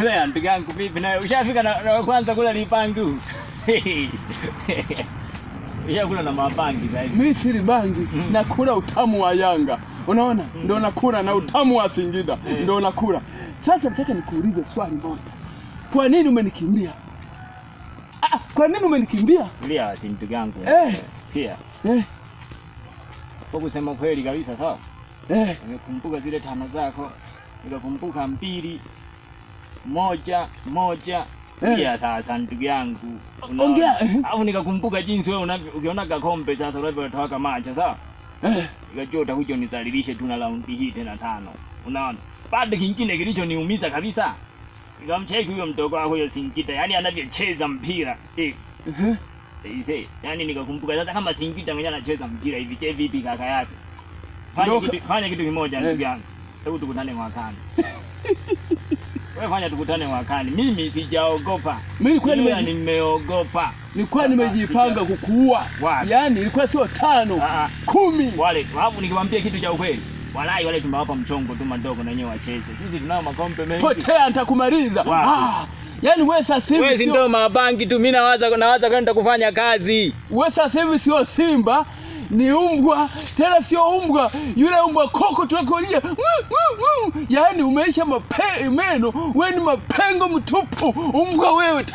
Lea ndugu yangu vipi nawe ushafika na kwanza kula lipangu. Ushakula na mabangi sasa hivi. Mimi sili bangi, nakula utamu wa Yanga. Unaona? Ndio nakula na utamu wa Singida. Ndio nakula. Sasa nataka nikuulize swali moja. Kwa nini umenikimbia? Kwa nini umenikimbia? Tulia si ndugu yangu. Sikia. Kwa kusema kweli kabisa sawa? Nimekumbuka zile tano zako. Nikakumbuka 2 1 1. Ya sasa ndugu yangu. Ongea. Alafu nikakumbuka jinsi wewe ukiona kombe sasa unavyotoka macho sawa? Nikajua utakuja unizalilishe tu na raundi hii tena 5. Unaona? Bado kingine kilichoniumiza kabisa. Nikamcheki huyo mdogo wako huyo Singida, yani anavyocheza mpira. Yaani nikakumbuka sasa kama Singida mwenyewe anacheza mpira hivi, je vipi kaka yake? Fanya kitu kimoja ndugu yangu. Hebu tukutane mwakani. Wewe fanya tukutane mwakani. Mimi sijaogopa. Mimi kweli nimeogopa. Nilikuwa nimejipanga kukuua. Yaani ilikuwa sio 5, 10. Wale, alafu nikiwaambia kitu cha ukweli. Walai wale tumewapa mchongo tu madogo na wenyewe wacheze. Sisi tunao makombe mengi. Potea nitakumaliza. Yaani wewe sasa hivi wewe si ndio mabangi tu, mimi nawaza kwenda kufanya kazi. Wewe sasa hivi sio Simba, ni umbwa, tena sio umbwa, yule umbwa koko tunakolia. Yaani umeisha meno, wewe ni mapengo mtupu, umbwa wewe.